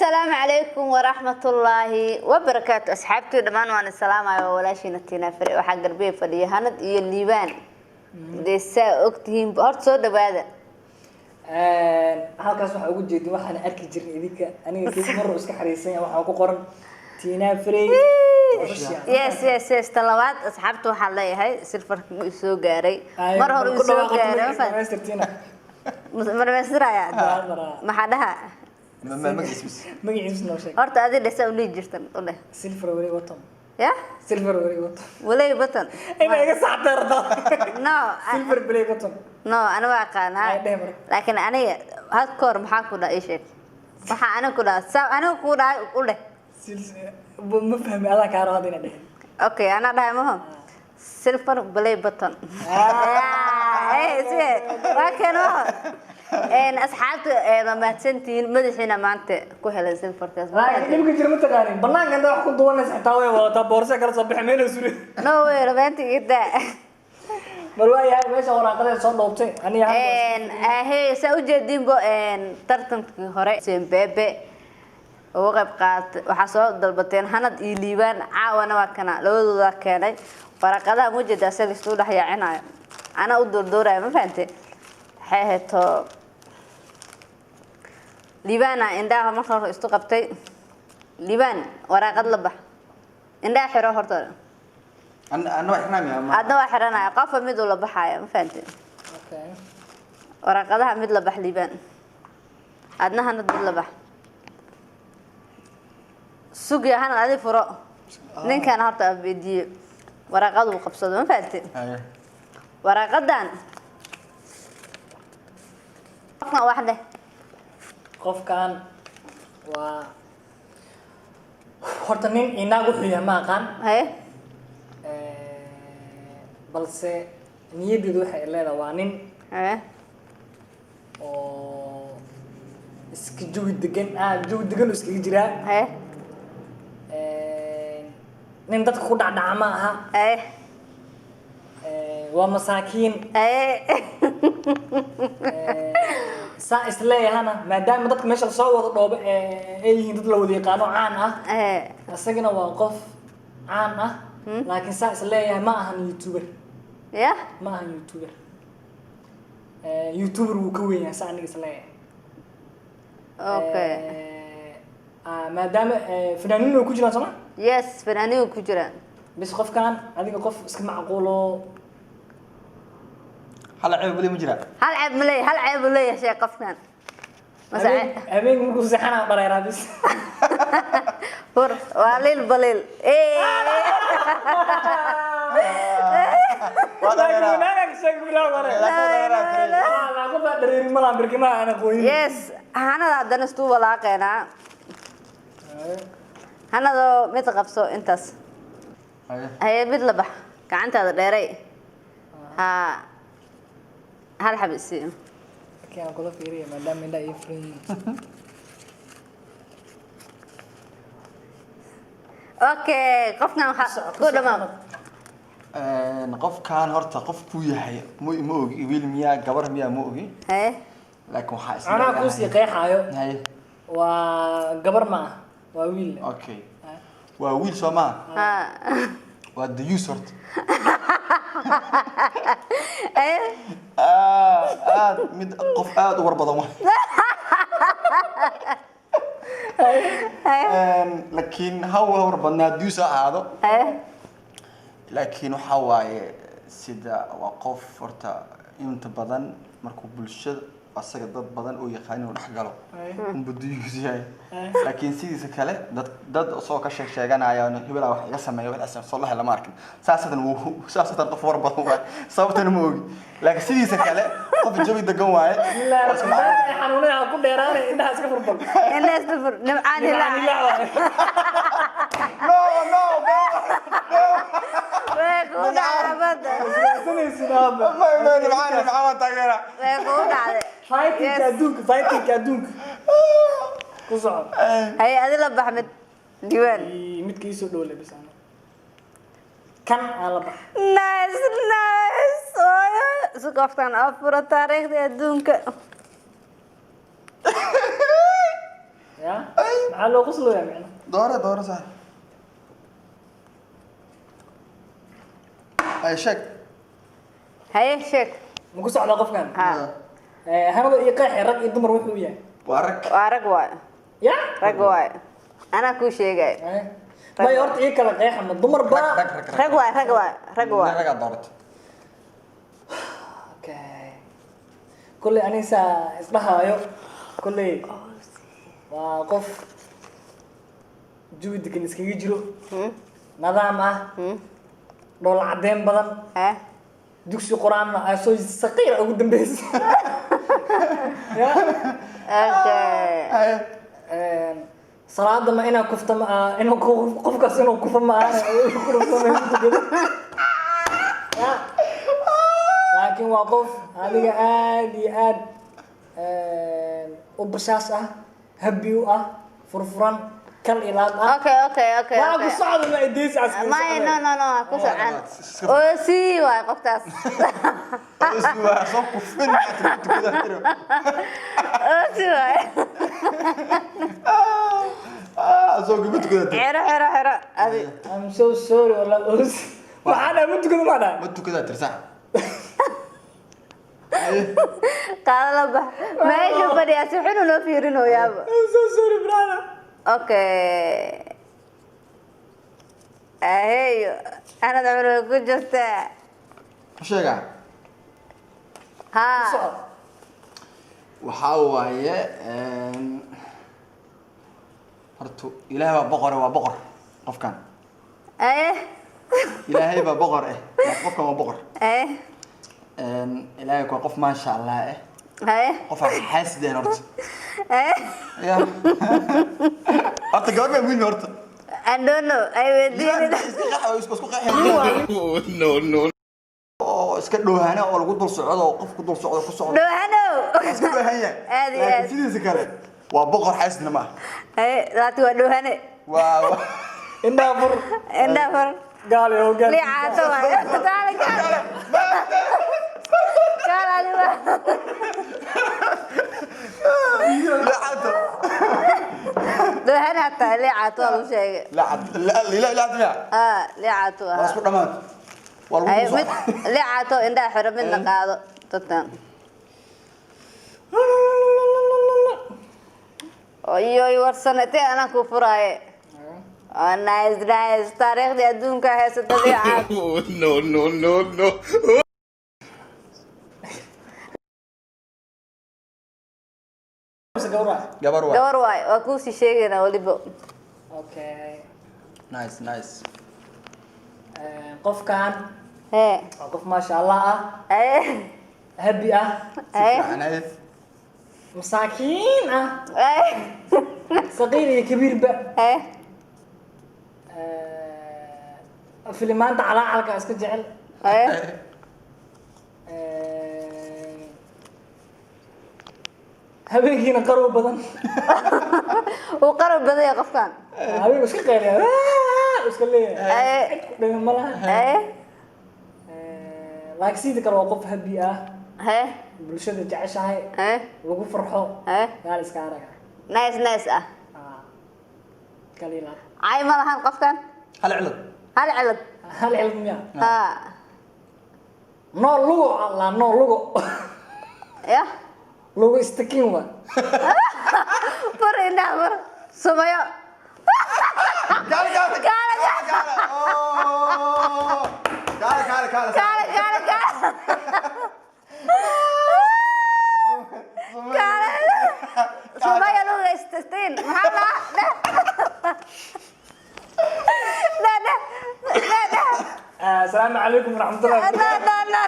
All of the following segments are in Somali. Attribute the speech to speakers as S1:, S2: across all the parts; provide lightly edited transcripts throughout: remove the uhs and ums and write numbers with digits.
S1: Asalaamu calaykum waraxmatullaahi wabarakaatu. Asxaabtii dhammaan waan isalaamaya. Waa walaashiina Tiina Fare. Waxaa garbey fadhiya Hanad iyo Liibaan. Dee saa ogtihiin, horta soo dhawaada.
S2: Halkaas waxaa ugu jeedin waxaan arki jirin idinka. Aniga kii mar iska xariisan yahay, waxaa ku qoran Tina Frey Official.
S1: Yes, ta labaad, asxaabta waxaan leeyahay silfarka wuu soo gaaray. Mar hore uu soo gaaray, ma fahanteen?
S2: Master Tina.
S1: Ma dhamaystiraya? Maxaa dhaha?
S3: Magaciis bis.
S2: Magaciisa noo sheeg.
S1: Horta adi dhesa u dhihi jirtan u dheh.
S2: Silver Weli Button.
S1: Ya.
S2: Silver Weli Button.
S1: Walay button.
S2: Ina iga saxtay rabtaa.
S1: No.
S2: Silver Play Button.
S1: No, ana waa aqaanaa.
S2: Ay, dheh marka.
S1: Laakiin aniga had ka hor maxaa ku dhaha? Ii sheeg waxaa aniga ku dhaha. Saa aniga ku dhahay u dheh.
S2: Ma fahmi, adaa kaa rabo hadda ina dheh.
S1: Okay, anaa dhahay maho silver play button. Waa keen maho. Asxaabta waa mahadsantihiin, madaxiina maanta ku helay silfarkaas.
S2: Laakiin dhibka jira ma taqaanin, banaanka inta wax ku duwanaysa xitaa way wadataa, boorsa kala soo bixi meel suri.
S1: No way, romantic ida.
S2: Bal waa yahay, meesha waraaqadeed soo dhoobtay aniga hadda.
S1: Ahe, saa ujeedinbo, tartankii hore Sembebe uga qayb qaatay waxaa soo dalbateen Hanad iyo Liibaan. Caawana waa kana, labadooda keenay waraqadaha. Mujeeda asaga isuu dhex yaacinayo, anaa u doordoorayo, ma fahante? Waxay ahayd to Liibaana indhaha marka hore istu qabtay. Liibaan, waraaqad la bax, indhaha xiro horta.
S3: Anna waa xirnaamaya ma?
S1: Adna waa xiranaya, qofba mid uu la baxaayo, ma fahante?
S2: Okay.
S1: Waraaqadaha mid la bax, Liibaan. Adna, Hanad, mid la bax. Sugya, Hanad, adi furo. Ninkan horta abediye waraaqaduu qabsado, ma fahante?
S3: Haye.
S1: Waraaqadan qofkan wax dheh.
S2: Qofkan waa horta nin inaag wuxuu yahay ma aqaan.
S1: Haye.
S2: Balse niyaddeedu waxay leedahay waa nin
S1: haye
S2: oo iska jawi degan, jawi degan oo iskaga jiraa.
S1: Haye.
S2: Nin dadka ku dhacdhaca ma aha.
S1: Haye.
S2: Waa masaakiin.
S1: Haye.
S2: Saa isleeyahana, maadaama dadka meesha lasoo wada dhoobo ay yihiin dad la wada yaqaano, caan ah,
S1: haye
S2: isagana waa qof caan ah, laakiin saa isleeyahay ma ahan YouTuber.
S1: Ya.
S2: Ma ahan YouTuber. YouTuber wuu ka weyn yahay, saa aniga isleeyahay.
S1: Okay.
S2: Maadaama fanaaniin way ku jiraan, sooma?
S1: Yes, fanaanigu ku jiraan.
S2: Bis qofkan adiga qof iska macquulo.
S3: Hal ceeb weli ma jiraa?
S1: Hal ceeb ma leeyahay? Hal ceeb uu leeyahay shay qofkan mase?
S2: Habeenka markuu seexanaa dhareeraa bis.
S1: Fur, waa liil baliil.
S3: Waa dhareeraa.
S2: Laakiin sheeg bilaw hore.
S3: Laakiin waa dhareeraa, Frey.
S2: Qof aan dhareerin malahan, birkimaha aan aqoonin.
S1: Yes, Hanada haddana istuu walaaqeenaa. Hanadoo mid qabso intaas.
S3: Haye.
S1: Haye, mid la bax, gacantaada dheeray. Ha, hal xab isi.
S2: Laakiin aan kula fiiriya maadaama indhaha ii furan yihiin.
S1: Okay, qofkan waxaa ku dhamaa.
S3: Qofkan horta qof kuu yahay ma ogi, wiil miyaa, gabar miyaa, ma ogi.
S1: Haye.
S3: Laakiin waxaa is
S2: Anaa kuusii qeexaayo.
S3: Haye.
S2: Waa gabar ma ah, waa wiil.
S3: Okay, waa wiil, soo maha?
S1: Ha.
S3: Waa dayuus horta.
S1: Haye.
S3: Aad mid qof aad u war badan wa. Laakiin ha war badnaa dayuus ha ahaado.
S1: Haye.
S3: Laakiin waxaa waaye sida waa qof horta inta badan markuu bulshada asaga dad badan oo yaqaan inuu dhex galo unba duyuus yahay, laakiin sidiisa kale dad isagoo ka sheeg sheeganaya hebelaa wax iga sameeya, wax soo dhahay lama arkin. Saasatan wuu saasatan qof war badan waaye, sababtana ma ogi, laakiin sidiisa kale qof jawi degan waaye.
S2: Xanuunaha ku dheeraanay, indhaha iska furbal.
S1: Indhaha iska fur, Nimcaan Hilaac.
S3: No, no, no.
S1: Way kugu dhacday badda.
S3: Ma Nimcaan, Nimcaan waan taageeraa.
S1: Way kugu dhacday.
S2: Fightingka adduunka, fightingka adduunka ku soco.
S1: Haye, adi la bax mid, Diiwaan.
S2: Midka iisoo dhow le bis ana kan aan la bax.
S1: Nice, nice. Ooyo, si qofkan afuro taariikhda adduunka.
S2: Ya. Maxaa loo qoslayaa micno?
S3: Dooro, dooro sax. Ay, sheeg.
S1: Haye, sheeg.
S2: Ma ku socdaa qofkan?
S1: Ha.
S2: Hanada iyo qeexi, rag iyo dumar wuxuu yahay.
S3: Waa rag.
S1: Waa rag waay.
S2: Ya.
S1: Rag waay, anaa kuu sheegay.
S2: May, horta ii kala qeexa, ma dumar
S3: rag
S2: ba?
S3: Rag, rag.
S1: Rag waay, rag waay, rag waay.
S3: Ragaa dooratay.
S2: Okay, kolley anisaa isdhahaayo, kolley waa qof jawi degan iskaga jiro, nadaam ah, dhoola caddeyn badan, dugsi qur-aanna ay soo saqiir ugu dambeysa ya.
S1: Okay.
S2: Salaada ma inaa kufta, ma aha inuu qofkaas inuu kufa, ma aha ku dhufto tukado ya, laakiin waa qof adiga aad iyo aad u bashaas ah, happy u ah, furfuran, kal ilaad ah.
S1: Okay.
S2: Waa ku socda, ma ideys.
S1: May, no, no, no, ku socon oo sii waay qoftaas.
S3: Waa soo kufin tukada tiro.
S1: Oo sii waay.
S3: Ah, soo kuma tukada tiro.
S1: Xero, xero, xero adi.
S2: I'm so sorry, wallah os waxaa dhaa ma tukado, ma dhaa.
S3: Ma tukadaa tiri sax.
S1: Qaado, la bax, meesha fadhiyaa si xun loo fiirinoyaaba.
S2: I'm so sorry, brother.
S1: Okay, aheyo, anad cumar way ku jirtaa.
S3: Ma sheegaa?
S1: Ha.
S2: Socod.
S3: Waxaa waaye, horta Ilaahay baa boqore, waa boqor qofkan. Ilaahay baa boqor eh, laakiin qofkan waa boqor. Ilaahay waa qof maasha Allah eh, qof aan xaasideen horta. Ya, horta gabar baa wiil horta.
S1: I don't know, ay weydiinin.
S3: Iska qeex, isku qeex.
S4: No, no.
S3: Oo iska dhoohana oo lagu dul socdo oo qof ku dul socdo ku socdo.
S1: Dhoohanow.
S3: Waa iska dhoohan yahay.
S1: Aad iyo
S3: laakiin
S1: aad.
S3: Sidiisa kale waa boqor, xaasidna maaha.
S1: Haye, laakiin waa dhoohane.
S3: Waa
S2: Indhaha fur.
S1: Indhaha fur.
S2: Gaal iyo gaal.
S1: Liicaato waay, kaale, kaale, kaale adi waa.
S3: Lacagta.
S1: Dhoohane hataa liicaato waa lagu sheegay.
S3: Lacag la lacag miya?
S1: Ah, liicaato
S3: waa
S1: ahaa.
S3: Isku dhamaad waa lagu
S1: Haye,
S3: dul
S1: mid
S3: socdo.
S1: liicaato indhaha xiro, midna qaado dadkan. Oyoy, warsanatee anaa kuu furaaye. Oh, nice, nice, taariikhdii adduunka haysata liicaad.
S4: No, no, no, no.
S2: Mise gawrac?
S3: Gabar waa.
S1: Gabar waay, waa kuusii sheegaynaa weliba.
S2: Okay.
S3: Nice, nice.
S2: Qofkan
S1: hee
S2: waa qof maasha Allah ah,
S1: haye
S2: happy ah,
S1: haye
S3: fiican, haye.
S2: Masaakiin ah,
S1: haye
S2: saqiir iyo kabiirba.
S1: Haye.
S2: Filimaanta calaacalka iska jecel.
S1: Haye.
S2: Habeenkiina qarow badan.
S1: Wuu qarab badan yahay qofkan.
S2: Habeenku iska qayliya, iska leeyahay.
S1: Haye.
S2: Cid ku dhiman ma laha.
S1: Haye.
S2: Laakiin sidii kale waa qof happy ah,
S1: haye
S2: bulshada jeceshahay,
S1: haye
S2: lagu farxo,
S1: haye
S2: gaal iska araga.
S1: Nice, nice ah.
S2: Ah, kaliila.
S1: Cay ma lahan qofkan.
S3: Hal cilad.
S1: Hal cilad.
S2: Hal cilad miya?
S1: Ha.
S2: No lugo allah, no lugo.
S1: Ya.
S2: Lugo istakin wa.
S1: Fur indhaha, fur, sumayo.
S3: Kaale, kaale.
S1: Kaale.
S3: Kaale. Oh, kaale, kaale, kaale.
S1: Kaale, kaale, kaale, kaale, sumaya luga istastiin maxaa lahaa? Dheh, dheh, dheh, dheh, dheh.
S2: Asalaamu calaykum waraxmatullahi.
S1: No, no, no.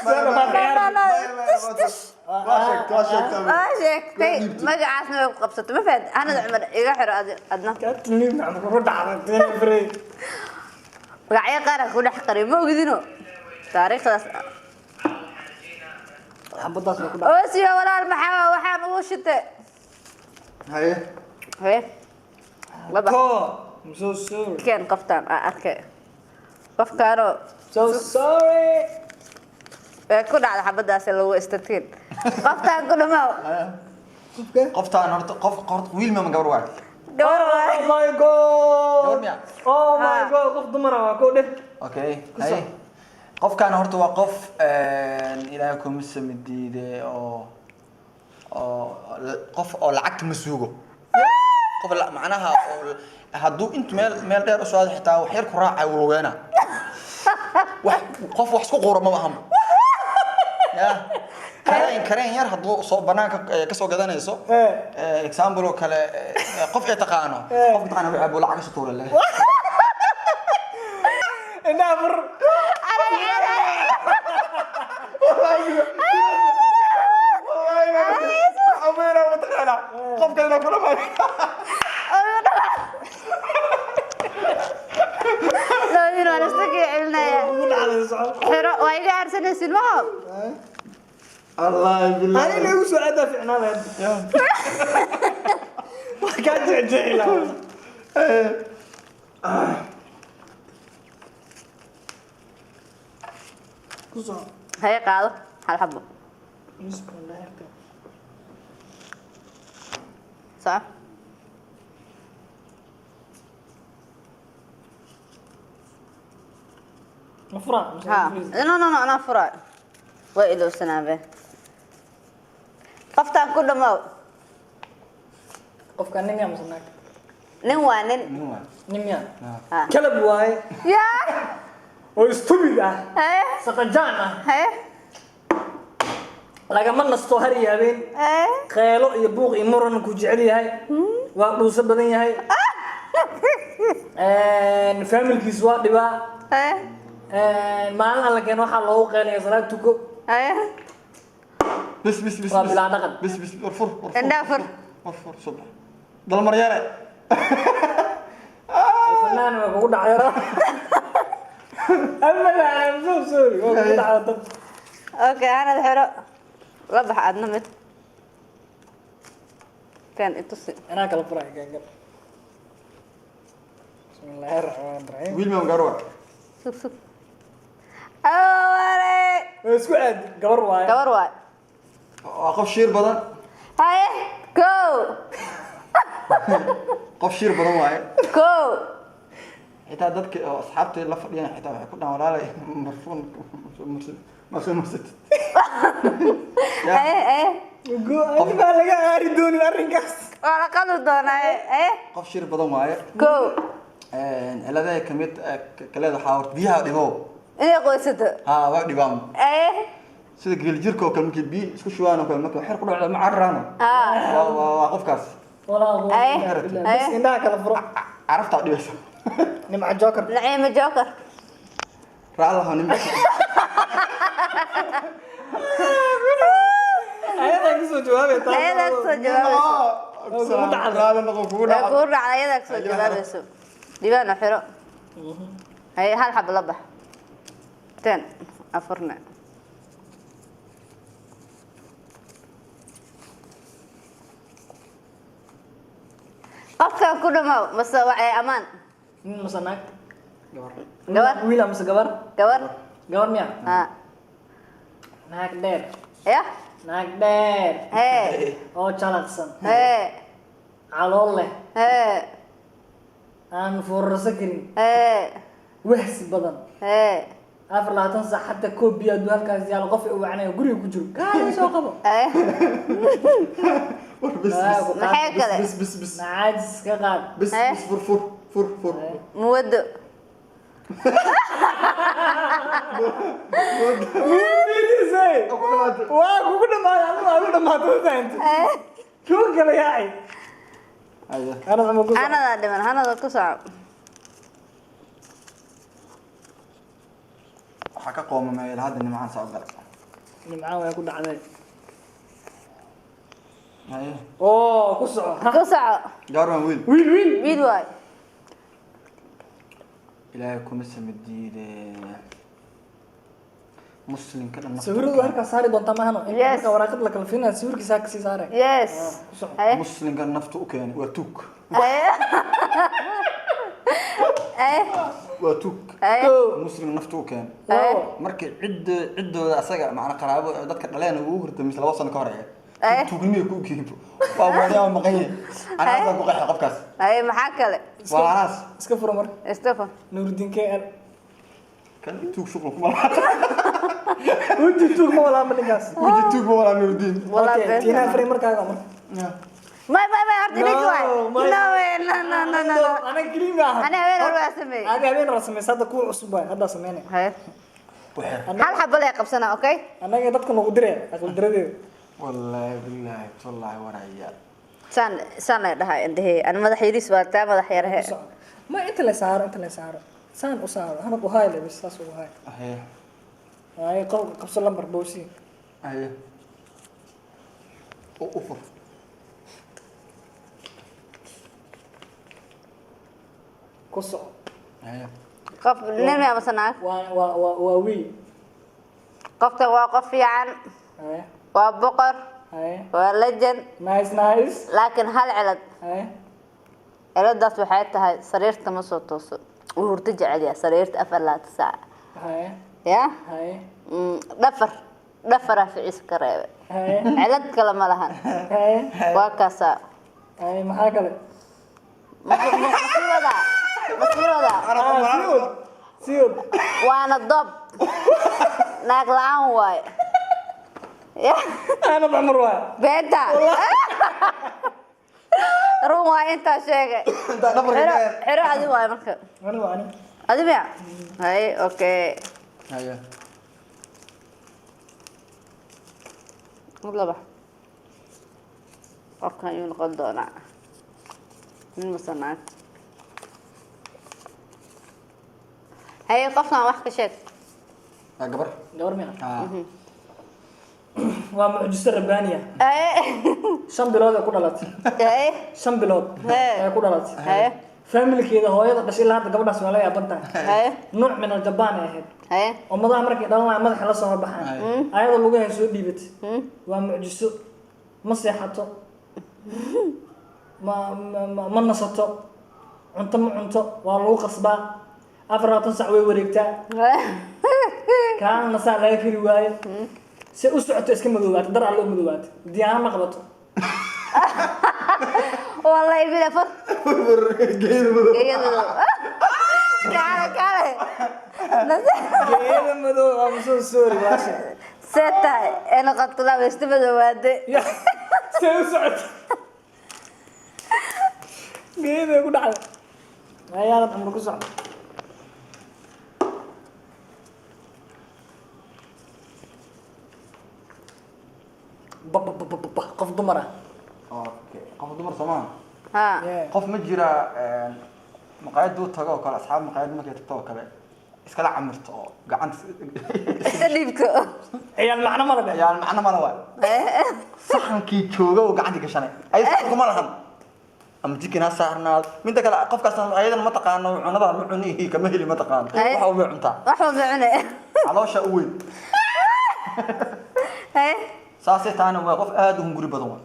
S1: No, no. Tish, tish.
S3: Waa sheegtay, waa sheegtay.
S1: Waa sheegtay, magacaasna way ku qabsatay, ma fahad? Anad Cumar iga xiro adna. Magacyo qaar ha ku dhex qariyo, ma ogdino taariikhdaas.
S2: Xabadaas way ku dhac.
S1: Oosiyo walaal, maxaa waxaan ugu shitay?
S3: Haye.
S1: Haye, laba.
S2: Ko, I'm so sorry.
S1: Keen qoftaan aa arkay, qofkaanoo.
S2: So sorry.
S1: Ee ku dhacda xabadaas lagu istatiin, qoftaan ku dhamaaw.
S3: Qoftaan horta, qof horta wiil ma gabar waay?
S1: Gabar waay.
S2: Oh my God.
S3: Gabar miyaa?
S2: Oh my
S1: Ha.
S2: God, qof dumar ah waa koo dheh.
S3: Okay, hay. Qofkaan horta waa qof ilaahay kuma samidiide oo oo qof oo lacagta ma suugo. Qof macnaha oo hadduu intu meel meel dheer u socdo xitaa wax yar ku raacay wuu lugeynaa. Wax qof wax isku quura ma ahan. Ya. Kareen kareen yar hadduu soo banaanka ka soo gadanayso. Example oo kale qof ay taqaano. Qof taqaano waxa buu lacag ka soo tuuray leh.
S2: Indhaha fur.
S3: Qofka inuu kula maayo.
S1: Labadiin waan isla celinaya.
S2: Ugu dhacday soco.
S1: Xiro waa iga aarsanaysin maho.
S3: Allah billah.
S2: Anina igu soo aadaa ficnaan lahayd. Waa kaa jecjeci lahaa. Ku soco.
S1: Haye qaado hal xabo.
S2: Bismillah.
S1: Soco.
S2: Ma furaa? Mise
S1: Ha.
S2: ma furisid?
S1: No no no, anaa furaa. Waa ilowsanaabe. Qoftaan ku dhamow.
S2: Qofka nin miyaa mise naag?
S1: Nin waa nin.
S2: Nin miyaa?
S1: Ha.
S2: Kalab waaye.
S1: Yaa.
S2: Oo stupid ah.
S1: Haye.
S2: Saqajaan ah.
S1: Haye.
S2: Lagama nasto har iyo habeen.
S1: Haye.
S2: Qeelo iyo buuq iyo muran ku jecel yahay. Waa dhuuso badan yahay. Familkiisu waa dhibaa.
S1: Haye.
S2: Maalin alla keen waxaa loogu qeylaya salaad tuko.
S1: Haye.
S3: Bis bis bis.
S2: Waa bilaa dhaqan.
S3: Bis bis war fur war fur.
S1: Indhaha fur.
S3: War fur subax. Dalmar yare.
S2: Fanaan waa kugu dhacay. Ama I'm so sorry. Waa kugu dhacay dad.
S1: Okay, anad xiro. La bax aadna mid. Kan itusi.
S2: Anaa kala furay gaangan. Bismillaahi raxmaani raxiim.
S3: Wiil ma garowa.
S1: Sug sug. Awale.
S2: Waa isku aad gabar waaye.
S1: Gabar waay.
S3: Waa qof shiir badan.
S1: Haye. Go.
S3: Qof shiir badan waaye.
S1: Go.
S3: Xitaa dadka oo asxaabta la fadhiyaan xitaa waxay ku dhahan walaalay marfuun ma soo marsatid.
S1: Haye haye.
S2: Go baa laga aari doonin arrinkaas.
S1: Waa la qadi doonaa. Haye.
S3: Qof shiir badan waaye.
S1: Go.
S3: Ciladaha kamid kaleeda waxaa horta biyaha dhibo.
S1: Inay qoysato.
S3: Ha waa dhibaan.
S1: Haye.
S3: Sida geel jirka oo kale markii biyo isku shubaan oo kale markii xer ku dhacdo ma cararaano.
S1: Ah.
S3: Waa qofkaas.
S2: Walaa
S1: Haye.
S2: bas indhaha kala furo.
S3: Carafta dhibaysa.
S2: Nimca Joker.
S1: Naciimo Joker.
S3: Raacda ha nimca.
S2: Ayadaa kasoo jawaabay taas.
S1: Ayadaa kasoo jawaabayso.
S2: Kugu dhacday.
S3: Raacda noqo kugu
S1: Waa
S3: dhacday.
S1: kugu dhacday ayadaa kasoo jawaabayso. Dibaana xiro. Haye hal xabo la bax. Ten afurne. Qofkaan ku dhamow mase waa amaan.
S2: Nin mase naag?
S3: Gabar.
S1: Gabar.
S2: Wiil mase gabar?
S1: Gabar.
S2: Gabar miyaa?
S1: Ha.
S2: Naag dheer.
S1: Ya.
S2: Naag dheer.
S1: Hee.
S2: Oo jalaqsan.
S1: Hee.
S2: Calool leh.
S1: Hee.
S2: Aan foorarso karin.
S1: Hee.
S2: Wahsi badan.
S1: Hee.
S2: 24 saac xataa koob biyo hadduu halkaas yaalo qof i wacnayo guriga ku jiro. Kaale soo qabo.
S1: Haye.
S3: War bis bis.
S1: Maxay kale?
S3: Bis bis bis.
S2: Nacaajis ka qaad.
S3: Bis bis fur fur fur fur.
S1: Muwado.
S2: Waa kugu dhamaaday adigu waa ku dhamaatay ma fahantid. Kuwa kale yaacay.
S3: Haya.
S2: Anad ama ku soco.
S1: Hanadaa dhiman hanada ku soco.
S3: Waxaa ka qoomamay hadda nimcaan soo galay.
S2: Nimcaan way ku dhacday.
S3: Haya.
S2: Oo ku soco.
S1: Ku soco.
S3: Gabar waan wiil.
S2: Wiil wiil.
S1: Wiil waay.
S3: Ilaahay kuma samadiide. Muslimka dhan nafta
S2: Sawiradu
S3: u keenay.
S2: halkaas saari doontaa maahano. Inta
S1: Yes.
S2: marka waraaqad la kala fiirinayo sawirkiisa ha kasii saare.
S1: Yes.
S2: Ku soco.
S1: Haye.
S3: Muslimka nafta u keenay waa tuug.
S1: Haye. Haye.
S3: Waa tuug.
S1: Haye.
S3: Muslimka nafta u keenay.
S1: Haye.
S3: Markii ciddooda asaga macna qaraabo dadka dhaleen ugu hurtay mise 2 sano ka hor ahayd.
S1: Eh.
S3: Tuugnimay ku geeybo. Waa waariyaa maqan yahay. Anaa ku qaxay qofkaas.
S1: Haye, maxaa kale?
S3: Waa anaas.
S2: Iska furo marka.
S1: Stefan.
S2: Nuruddin KL.
S3: Kan tuug shuqul kuma laha.
S2: Weji tuug ma walaama ninkaas.
S3: Weji tuug ma walaa Nuruddin.
S1: Walaa
S2: Okay,
S1: been.
S2: Tiina Afrayn markaaga marka.
S1: May may may, horta ninka waay.
S2: May.
S1: No way, no no no no no.
S2: Anaga keliya ma aha.
S1: Ani habeen hore waa sameeyey.
S2: Adi habeen hore sameysay, hadda kuwa cusub waay, haddaa sameynaya.
S1: Haye.
S3: Waxir.
S1: Hal xabo lee qabsana, okay.
S2: Annaga dadka nagu diraya aqal diradeeda.
S3: Wallaahi billaahi tallaahi warayaa.
S1: Saan saan lay dhahay indhahey ani, madax yariis waa taa, madax yarhe.
S2: Ma inta la saaro, inta la saaro, saan u saaro, hanad u haay le bas, saas ugu haay.
S3: Haye.
S2: Haye, qabso lambar bowsi.
S3: Haye. U fur.
S2: Ku soco.
S3: Haye.
S1: Qof nin miyaa mase naag?
S2: Waa wiil.
S1: Qofkan waa qof fiican.
S2: Haye.
S1: Waa boqor.
S2: Haye.
S1: Waa legend.
S2: Nice, nice.
S1: Laakiin hal cilad.
S2: Haye.
S1: Ciladaas waxay tahay sariirta ma soo tooso, wuu hurdo jecel yahay, sariirta 24 saac.
S2: Haye.
S1: Ya.
S2: Haye.
S1: Dhafar dhafaraa ficiis ka reebay.
S2: Haye.
S1: Cilad kale ma lahan.
S2: Haye.
S1: Waa kaasaa.
S2: Haye, maxaa kale?
S1: Masii wadaa, masii wadaa.
S2: Ah, sii wad, sii wad.
S1: Waana doob, naag la-aan waaye. Ya.
S2: Anad Cumar waay.
S1: Beenta run waay intaa sheegay.
S3: Intaa dhafarka
S1: Xero
S3: ka yar.
S1: xero, adi waaye marka.
S2: Ani waa ani.
S1: Adi miya? Haye, okay.
S3: Haye.
S1: Mid laba, qofkan ayuu noqon doonaa, nin mase naag? Haye, qofkan wax ka sheeg.
S3: Waa gabar.
S2: Gabar miya?
S3: Ah.
S2: Waa mucjiso rabbaaniya.
S1: Haye.
S2: 5 bilood ay ku dhalatay.
S1: Haye.
S2: 5 bilood
S1: Hee.
S2: ay ku dhalatay.
S1: Haye.
S2: Familkeeda, hooyada dhashay, ilaa hadda gabadhaas waa la yaaban tahay.
S1: Haye.
S2: Nuuc min aljabaan ay ahayd.
S1: Haye.
S2: Ummadaha markay dhalanaya madaxa la soo horbaxaan, ayadoo lugahay soo dhiibatay. Waa mucjiso. Ma seexato, ma nasato, cunto ma cunto, waa lagu qasbaa. 24 sac way wareegtaa. Kaana nasaa laga kari waayo. Si u socoto iska madoobaata, dar alle u madoobaata, diyaano ma qabato.
S1: Wallahi bila far.
S3: Geeyo madow.
S1: Geeyada kaale kaale.
S2: Geeda madow, I'm so sorry, waasha.
S1: See tahay ee noqoto laba iska madoobaade.
S2: Ya, see u socoto geeday ku dhacday ayaada cumar ku socda. Ba ba ba ba ba, qof dumar ah.
S3: Okay, qof dumar soo maaha?
S1: Ha.
S2: Yeah.
S3: Qof ma jira maqaayad uu tago oo kale, asxaab maqaayad markay tagto oo kale iskala camirto oo gacanta
S1: Iska dhiibto.
S2: Ciyaal macno mala dheh.
S3: Ciyaal macno mala waay. Saxankii jooga oo gacanta gashanay ay kuma lahan ama jikin ha saarnaad. Midda kale, qofkaas ayadan ma taqaano cunada, ma cunihi kama heli, ma taqaano.
S1: Ay.
S3: Waxa uu cuntaa.
S1: Wax walba cune.
S3: Caloosha u weyn.
S1: Haye.
S3: Saasay taana waa qof aad u hunguri badan waay.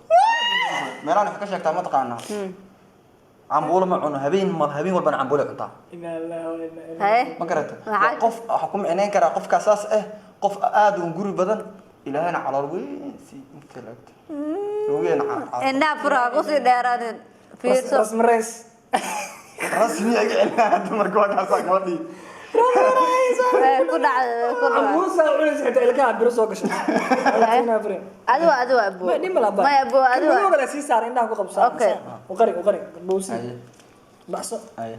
S3: Meelahan wax ka sheegtaa ma taqaanaa, cambuulo ma cuno habeen, ma habeen walbana cambuulo cuntaa.
S2: Inna lillahi wa inna ilayhi.
S1: Haye.
S3: Ma garata?
S1: Maxaa-
S3: Waa qof waxaa ku micnayn karaa qofkaas saas ah, qof aad u hunguri badan, ilaahayna calool weyn sii inta laagta weyn.
S1: Indhaha fura, ha kusii dheeraanin, fiirso.
S2: Rasmi rays.
S3: Rasmi aga celinaa dumarka, waa kaasaa gabadhii.
S1: Way ku dhacday, way ku dhacday.
S2: Cambuusa cunaysa, xitaa ilkaha biro soo gashay. Tina Afrayn.
S1: Adi waa, adi waa abo.
S2: Ma dhib ma laha.
S1: Maya abo, adi waa.
S2: Madowga la sii saaray, indhaha ku qabsaa.
S1: Okay.
S2: U qari, u qari bowsi.
S3: Haye.
S2: Baxso.
S3: Haye.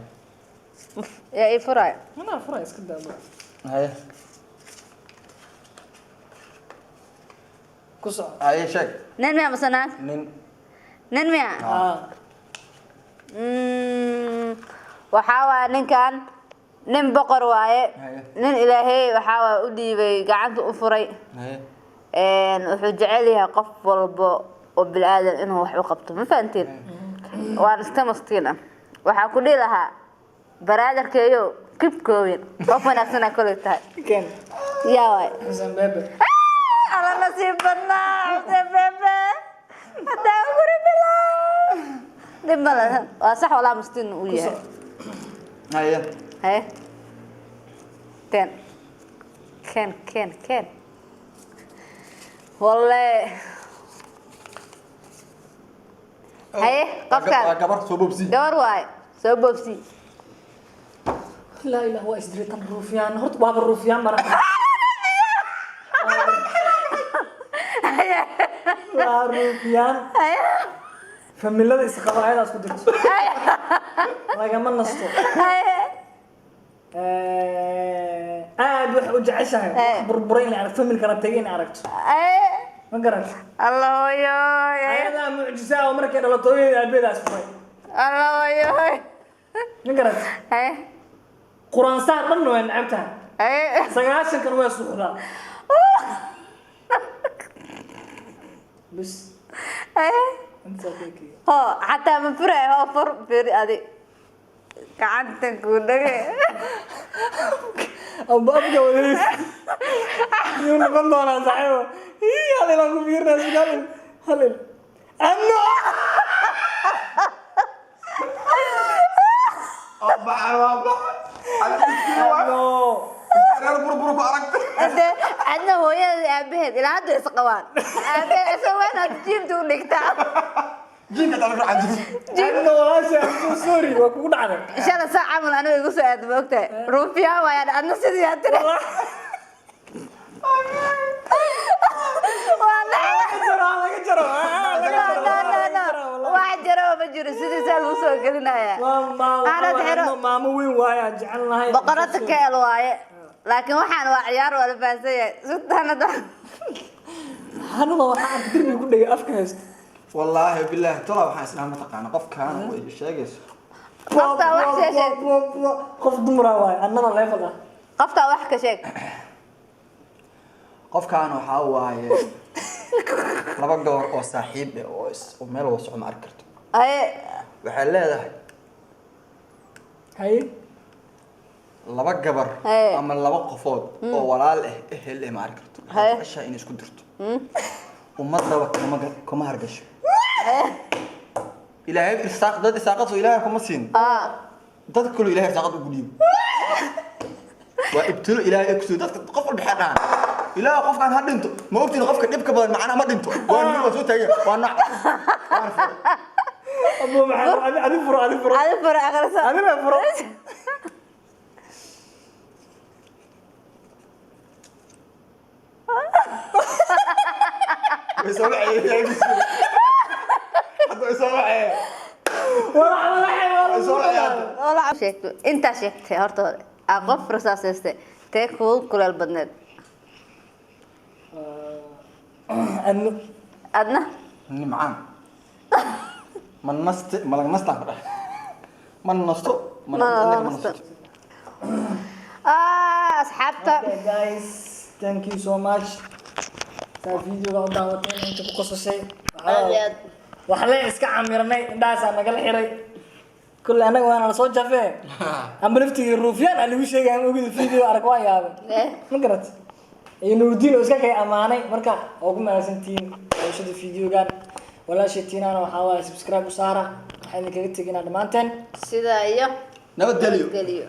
S1: Yaa ii furaay?
S2: Anaa furay, iska daa bro.
S3: Haye.
S2: Ku soco.
S3: Haye, sheeg.
S1: Nin miya mase naag?
S3: Nin.
S1: Nin miya?
S2: Ah.
S1: Waxaa waaye ninkan nin boqor waaye.
S3: Haye.
S1: Nin ilaahay waxaa waaye u dhiibay, gacanta u furay.
S3: Haye.
S1: Wuxuu jecel yahay qof walbo oo bini-aadan inuu wax u qabto, ma fahantiin? Waan iska maskiin ah. Waxaa ku dhihi lahaa baraadarkeeyo kibkoowin, qof wanaagsanaa koley tahay.
S2: Ken.
S1: Yaa waay?
S2: Xuseen Bebe.
S1: Alla nasiib badnaa Xuseen Bebe haddaa guri bilaa dhib ma laha. Waa sax, walaa maskiin uu
S2: Ku
S1: yahay.
S2: soco.
S3: Haye.
S1: Haye, ken ken ken ken, walle. Haye, qofkaan.
S3: Waa gabar, soo boobsi.
S1: Gabar waaye, soo boobsi.
S2: Laa ilaah, waa isdiritan ruufyaan horta, waaba ruufyaan bara, waa ruufyaan. Familada isqaba ayadaas ku jirto lagama nasto. Aad waxay u jeceshahay wax burburay in arag, familkana tagay in aragto. Ma garat?
S1: Allah hooyoy.
S2: Ayadaa mucjisa oo markay dhalato hooyada aabeedaas furay.
S1: Allah hooyoy.
S2: Ma garat? Quraan saar dhanna waa necab tahay. 90-kan waa suuxdaa bas. Intaas ku ekeeyo.
S1: Ho, xataa ma furayo. Ho, fur, firi adi gacanta kuu dhage.
S2: Amba afka wadays yuu noqon doonaa saaxiibo. Hii, hal ilaan ku fiirinaa, sug, hal il, hal il ano.
S3: Oo baxan, waa baxan.
S2: Ano.
S3: Reer burbur ku aragtay.
S1: Hade adna hooyada aabaheed ilaa hadda is qabaan, aabaheed isagoo weyn hadda jiimta u dhigtaa.
S3: Jiinka taa ku cajib.
S2: Ano walaasha, I'm so sorry, waa kugu dhacday.
S1: Shala saa camal aniga igu soo aad, ma ogtahay ruufiyaan waayaan, adna sidii aa tiri waa.
S2: Laga jaro, laga jaro, laga
S1: No,
S2: jaro.
S1: no, no, no. Wax jaro ma jiro, sidiisaa lagu soo gelinaya.
S2: Waa maamo.
S1: Aanad xiro.
S2: Maamo weyn waaye aan jecel nahay.
S1: Boqorada keel waaye, laakiin waxaan waa ciyaar, waa la fahansan yahay sultaanada.
S2: Hanada waxaa arka derbiga ku dhegay afka haysto.
S3: Wallaahi bilaahi tola, waxaan isdhaha mataqaana qofkaan way sheegayso.
S1: Qoftaa wax sheeg.
S2: Qof dumara waaye, annada level ah.
S1: Qofkaa wax ka sheeg.
S3: Qofkaan waxaa waaye laba gabar oo saaxiib ah oo is oo meel wada socdo ma arki karto. Waxay leedahay
S2: Haye.
S3: laba gabar ama laba qofood oo walaal ah, ehel ah, ma arki karto. Waxay jeceshahay inay isku dirto ummadaba, kuma hargasho. Ilaahay irsaaq dad irsaaqad soo Ilaahay kuma siin. Dad kale Ilaahay irsaaqad ugu dhiibo, waa ibtilo Ilaahay ay kusoo dadka. Qof walba waxay dhahaan, Ilaahay qofkaan ha dhinto. Ma ogtiin qofka dhibka badan macnaha ma dhinto, waa nin waa soo taagan, waa nooc, waana furay.
S2: Abu maxaa adi furo, adi furo.
S1: Adi furo, aqriso.
S2: Adi la furo.
S3: Way soo wacayeen, hadda way soo wacayeen.
S2: Walax walax.
S3: Way soo wacayeen.
S1: Walaal, sheegto intaa sheegtay horta hore aa qof rasaaseystay, tee kugu kuleel badneed?
S2: Ano.
S1: Adna?
S3: Nimcaan ma naste, ma laga nastaan ku dhahay, ma nasto, ma
S1: Ma
S3: ma
S1: nasto.
S3: nasto.
S1: Asxaabta.
S2: Okay guys, thank you so much saa videoga u daawateen, inta ku qosashay.
S1: Aad iyo aad.
S2: Wax lee iska camirnay, indhahaasaa nagala xiray kulle, annaga waana lasoo jafee amba laftigii ruufyaan aa lagu sheegaya, ma ogida video arag waa yaabay. Ma garat? Iyo Nuurdiin oo iska kay amaanay. Marka waa ku mahadsantihiin daawashada videogan. Walaashay Tiinaana waxaa waaye subscribe u saara. Waxaan idinkaga teginaa dhammaanteen
S1: sidaa iyo
S3: nabadgelyo.
S1: Geliyo.